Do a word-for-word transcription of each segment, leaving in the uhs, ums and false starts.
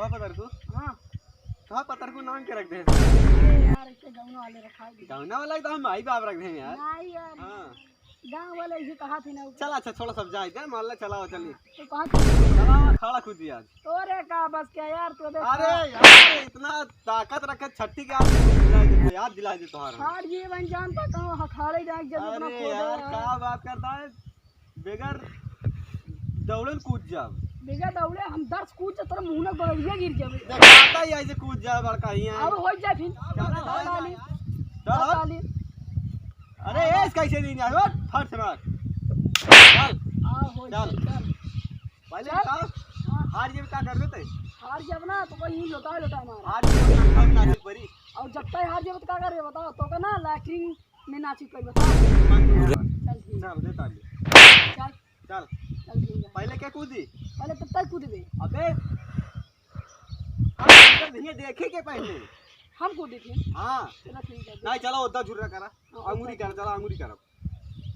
का पतरकू? हाँ। का पतरकू नाम के रख दे? अरे यार, ऐसे गाँव वाले रखा है। गाँव वाला ही तो हम माई बाप रख दे यार। नहीं यार। हाँ। गाँव वाले ऐसे कहा थे ना। चला, अच्छा, छोड़ो, सब जाए दे, मान ला, चलाओ, चली। तो कहाँ चला? चला, खड़ा कूद दिया आज। तोरे का बस क्या यार, तू अबे अरे खड़ा। यार, इतना ताकत रखे छठी के आज दिला दे, याद दिला दे तोहार। हार ये बन जानता कहाँ हखाड़े जाए जब इतना अरे कूदे यार, यार। का बात करता है? बगैर दौड़े न कूद जाब। बगैर दौड़े हम दस कूद जा, तोरा मुंह में बगलिया गिर जाबे। देख, आता ही ऐसे कूद जाए बड़का ही है। अब हो जाए फिर। चल, चल, चल, चल। चल। चल। अरे, एस कैसे नहीं जाए? उठ, फट से मार। चल। हाँ, हो चल। जाए, चल। पहले चल। बताओ, हाँ। हार जेब का कर लेते? हार जेब ना, तो कोई यूं लोटा लोटा मार। हार जेब का कर लेते परी। और जब तक हार जेब तो का करे बताओ, तो का ना लैट्रिन में नाची कोई बताओ। चल ठीक। चल, दे ताली। चल। चल। चल ठीक है। पहले क्या कूदी? पहले तो तय कूद दे। अबे। हाँ, अंदर भैया देखे के पहले। हम कूदी थे। हाँ। चलो ठीक है। नहीं, चलो, उधर झुर्रा करा। हाँ, अंगूरी उधर। कर, चला, अंगूरी करब।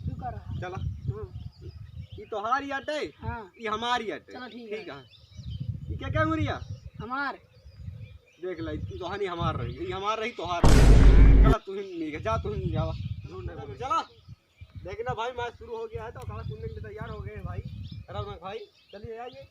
तू कर रहा। चला। हाँ। ई तोहार ही अटे, हाँ। ई हमार ही अटे। चलो, ठीक है। ठीक है। ई क्या, क्या अंगूरी है? हमार। देख ले, ई तोहार ही हमार रही, ई हमार रही, तोहार रही। चला, तू ही नहीं, जा, तू ही नहीं जावा। चला। देखना भाई, मैच शुरू हो गया है, तो अखाड़ा कूदने के लिए तैयार हो गए हैं भाई। रौनक भाई, चलिए आइए।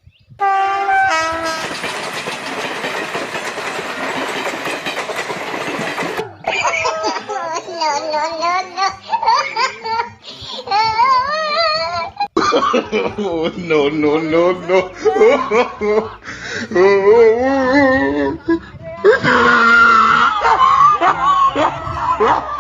No, no, no, no। Oh, no, no, no, no।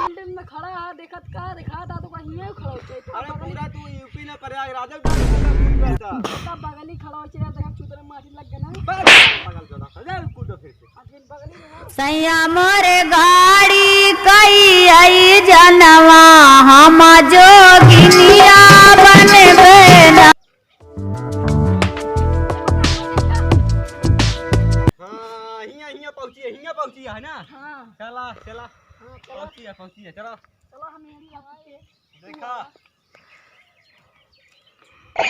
फील्ड में खड़ा है, देखत का, देखा था तो कहीं में खड़ा होते। अरे पूरा तू यूपी ना प्रयागराज में खड़ा था। इतना बगली खड़ा होते यार, देखा चुतरे माटी लग गया ना। बस, पागल चौदह, अरे कूदो फिर से। आ फिर बगली में ना। सैया मोरे गाड़ी कई आई जनवा, हम जोगिनिया बनबे ना। हाँ, हियाँ, हियाँ पहुँची है, हियाँ पहुँची है ना? हाँ। चला, चला। हाँ, चला। पहुँची है, पहुँची है, चला। चला, हम यहीं रख के। देखा। No,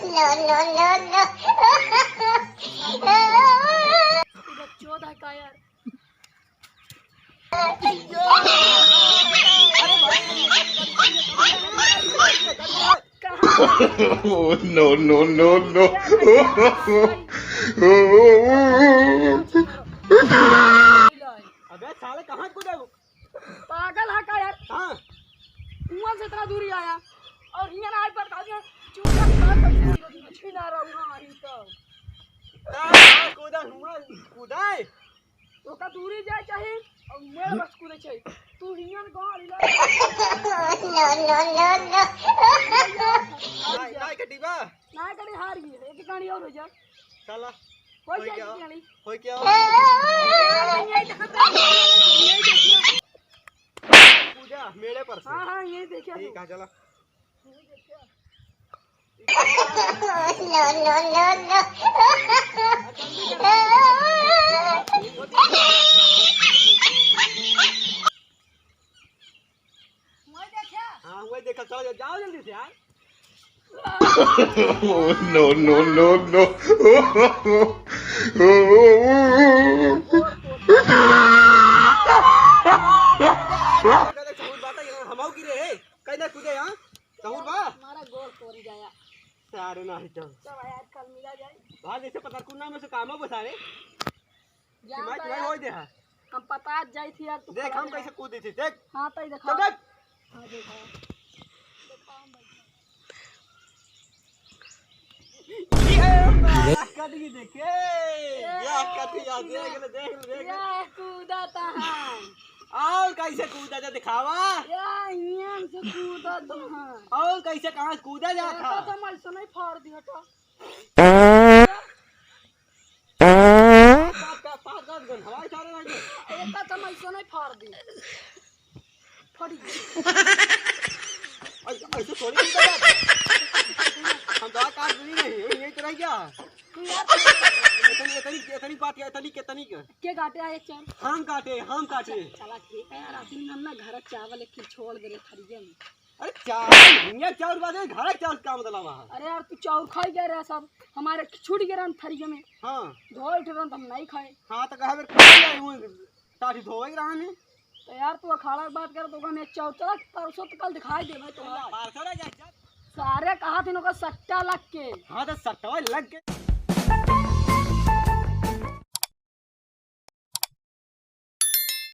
no, no, no। इधर चौदह का यार। Oh, no, no, no, no। अबे साले कहाँ कूदे? पागल है का यार? हाँ। कुआं से इतना दूरी आया और हियां ना आई पर था, चूड़ा खा कर छीना रहा हूँ, हाँ, ही तो। कहाँ कूदा हुआ? कूदा है? तो का दूरी जाए चाहे और मैं बस कूदे चाहे। तू हियां गाड़ी ला। No, no, no, no। नहीं, नहीं कटी बा। नहीं कटी, हार गई। एक कहानी और हो जा। चला। कोई कोई जाए क्या? नहीं। कोई क्या? नहीं, नहीं, नहीं, नहीं, नहीं। पूजा, मेरे पर से। हाँ, हाँ, ये देखिए ठीक तू। है, चला। No, no, no, no। वही देखा। हाँ, वही देखा, चलो, जाओ जल्दी से यार। Oh, no, no, no, no। सहूर बा, तो यहाँ हमाऊ गिरे है। कहीं ना कूदे यहाँ। सहूर बा। हमारा गोल तोड़ गया। सारे ना हिटो। सब यार, कल मिला जाए। भाग, जैसे पता कुन्ना में से कामो बसावे। जान सिमाई तो तिमाई यार, होई दे हा। हम पता जाई थी यार, तू देख, खड़ा हम रहे। कैसे कूदी थी, देख। हाँ, तो ही देखा। चल, देख। हाँ, देखा। देखा, हम बैठा। ये कट गई, देखे। ये कट गई, देख ले, देख ले, देख ले। ये कूदा था, हाँ। और कैसे कूदा जा, दिखावा। ये हियां से कूदा था, हाँ। और कैसे, कहाँ से कूदा जा था? तो हम ऐसा नहीं फाड़ दिया था। पाँच, पाँच, पाँच, पाँच गन हवाई सारे लगे। एक बात हम ऐसो नहीं फाड़ दी। फट गई। ऐ-, ऐसे थोड़ी निकल जाता। हम तो काट दी नहीं, यही तो रह गया। तू यार इतनी, इतनी, इतनी बात है, इतनी, कितनी का? के काटे आए एक चार? हम काटे, हम काटे। चला ठीक है यार, आखिर में हम ना घर चावल एक किलो छोड़ दे रहे थरिया में। अरे चाउर, भुइयाँ चाउर बादे, घरा चाउर का मतलब है? अरे यार, तू चाउर खाई गए रहा सब, हमारे छूट गए रहन थरिया में। हाँ। धोए उठे रहन, हम नहीं खाए। हाँ, तो कहा फिर खाई जाए, वो टाटी धोए ही रहन है। तो यार, तू अखाड़ा की बात कर, तो हम एक चाउर चला, परसों तो कल दिखाई दे भाई तो। परसों ना जा, जा। सारे कहा थे इनका सट्टा लग के। हाँ, तो सट्टा लग के।